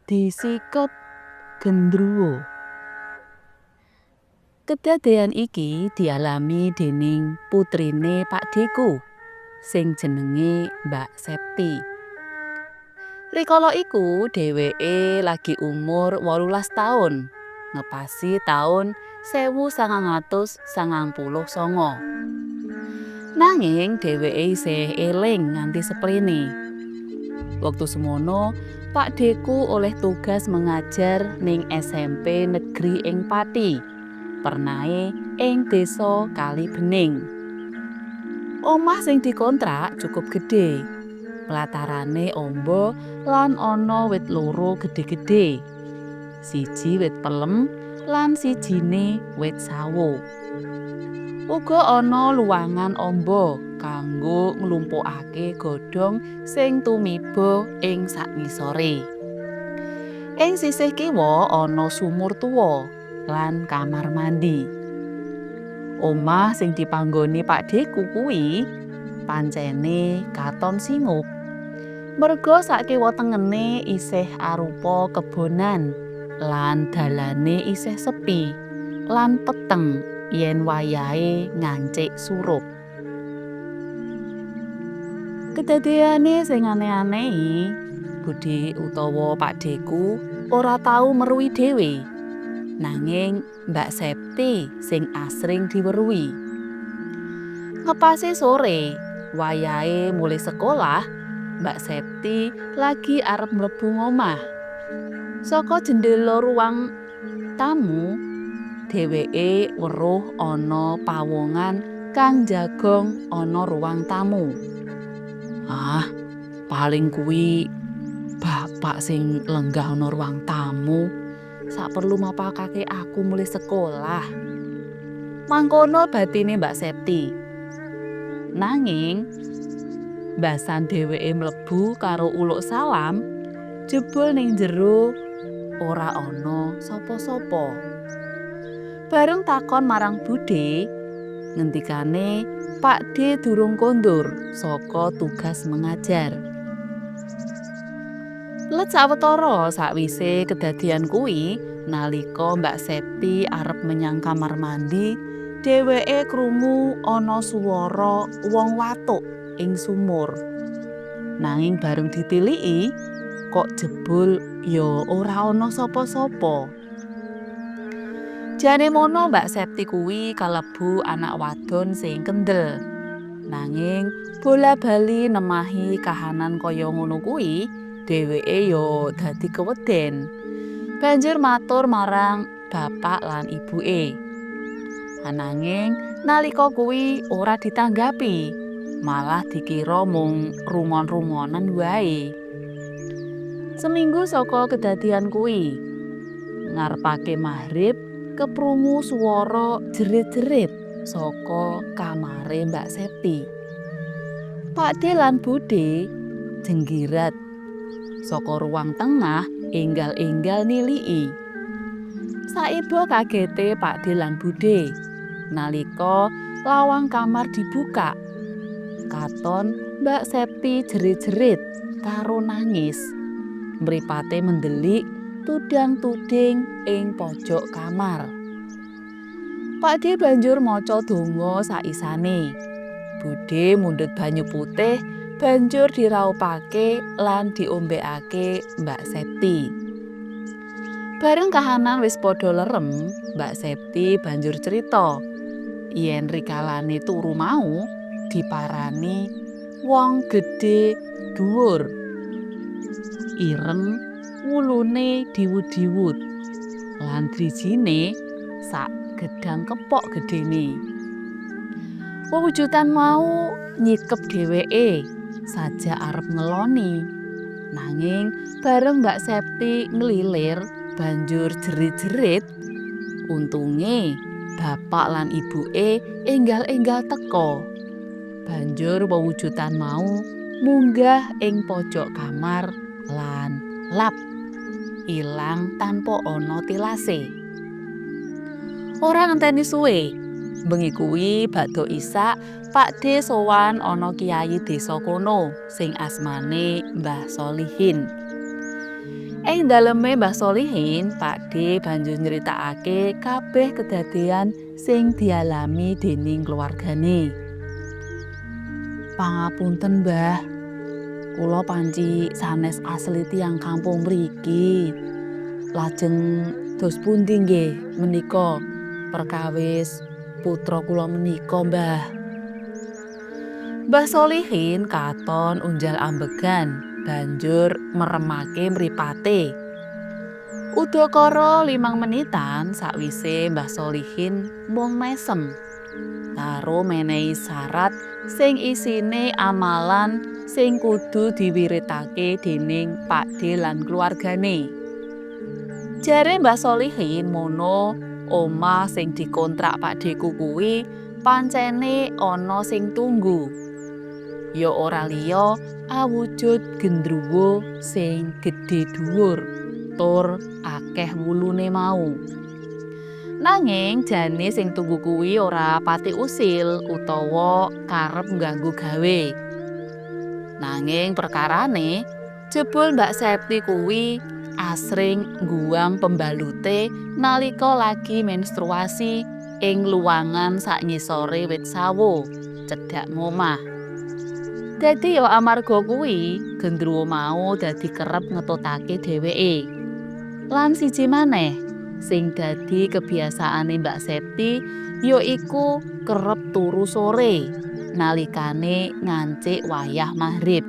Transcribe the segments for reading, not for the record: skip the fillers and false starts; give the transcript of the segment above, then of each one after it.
Disikep gendruwo. Kedadean iki dialami dening putrine Pakdheku sing jenenge Mbak Septi. Rikala iku dheweke lagi umur 18 taun, ngepasi taun 1999. Nanging dheweke isih eling nganti seprene. Wektu semono, Pakdheku oleh tugas mengajar ning SMP Negeri ing Pati, pernahe ing Desa Kalibening. Omah sing dikontrak cukup gedhe. Pelatarane amba lan ana wit loro gedhe-gedhe. Siji wit pelem lan sijine wit sawo. Uga ana luwangan amba kanggo nglumpukake godhong sing tumiba ing sakngisore. Ing sisih kiwa ana sumur tuwa lan kamar mandi. Omah sing dipanggoni Pakdheku kuwi pancene katon singup. Merga sakiwa tengene isih arupa kebonan lan dalane isih sepi lan peteng yen wayahe ngancik surup. Kedadeane sing aneh-anehi, Budhe utawa Pakdheku ora tau meruhi dhewe. Nanging Mbak Septi sing asring diweruhi. Ngepasi sore, wayahe mulih sekolah, Mbak Septi lagi arep mlebu ngomah. Saka jendela ruang tamu, dheweke weruh ana pawongan kang jagong ana ruang tamu. Ah, paling kuwi bapak sing lenggah ana ruang tamu. Saperlu mapakake aku mulih sekolah. Mangkono batine Mbak Septi. Nanging mbasan dheweke mlebu karo uluk salam, jebul ning jero ora ana sapa-sapa. Bareng takon marang Budhe, ngendikane Pakdhe durung kondur saka tugas mengajar. Let sawetara sakwise kedadian kuwi, nalika Mbak Septi arep menyang kamar mandi, dheweke krungu ana swara wong watuk ing sumur. Nanging bareng ditiliki, kok jebul ya ora ana sapa-sapa. Jane mono Mbak Septi kuwi kalebu anak wadon sing kendel. Nanging bola-bali nemahi kahanan kaya ngono kuwi, dheweke ya dadi keweden. Banjur matur marang bapak lan ibuke. Ananging nalika kuwi ora ditanggapi, malah dikira mung rungon-rungonan wae. Seminggu saka kedadian kuwi, ngarepake maghrib keprungu swara jerit-jerit saka kamare Mbak Septi. Pakdhe lan Budhe jenggirat saka ruang tengah enggal-enggal niliki. Saiba kagete Pakdhe lan Budhe nalika lawang kamar dibuka. Katon Mbak Septi jerit-jerit karo nangis. Mripate mendelik tudang-tuding ing pojok kamar. Pakdhe banjur maca donga saisane. Budhe mundhut banyu putih banjur diraupake lan diombekake Mbak Septi. Bareng kahanan wis padha lerem, Mbak Septi banjur crita yen rikalane turu mau diparani wong gedhe dhuwur. Ireng, wulune diwud-diwud lan drijine sak gedang kepok gedhene. Wewujudan mau nyikep dheweke saja arep ngeloni. Nanging bareng Mbak Septi nglilir banjur jerit-jerit, untunge bapak lan ibuke enggal-enggal teka. Banjur wewujudan mau munggah ing pojok kamar lan lap ilang tanpa ana tilase. Ora ngenteni suwe, bengi kuwi bakda isak Pakdhe sowan ana kiai desa kono sing asmane Mbah Solihin. Ing daleme Mbah Solihin, Pakde banjur nyritakake kabeh kedadean sing dialami dening keluargane. "Pangapunten, Mbah, kula panci sanes asli tiyang kampung mriki. Lajeng dos pundi nggih menika perkawis putra kula menika, Mbah?" Mbah Solihin katon unjal ambegan, banjur meremake mripate. Udakara 5 menitan sakwise, Mbah Solihin mung mesem karo menehi sarat sing isine amalan sing kudu diwiritake dening Pakde lan keluargane. Jare Mbah Solihin mono omah sing dikontrak Pakdeku kuwi pancene ana sing tunggu. Ya ora liya awujud gendruwo sing gedhe dhuwur tur akeh wulune mau. Nanging jane sing tunggu kuwi ora pati usil utawa karep ngganggu gawe. Nanging perkarane jebul Mbak Septi kuwi asring ngguwang pembalute nalika lagi menstruasi ing luwangan sak ngisore wit sawo cedhak ngomah. Dadi ya amarga kuwi gendruwo mau dadi kerep ngetutake dheweke. Lan siji maneh sing dadi kebiasaane Mbak Septi ya iku kerep turu sore nalikane ngancik wayah maghrib.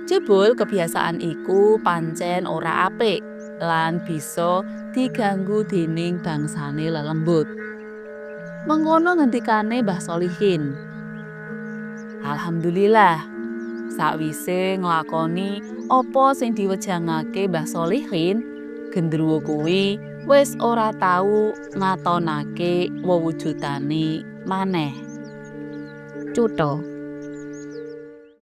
Jebul kebiasaan iku pancen ora apik lan bisa diganggu dening bangsane lelembut. Mengkono ngendikane Mbah Solihin. Alhamdulillah, sakwise nglakoni apa sing diwejangake Mbah Solihin, gendruwo kuwi wis ora tau ngatonake wewujudane maneh. Cutha.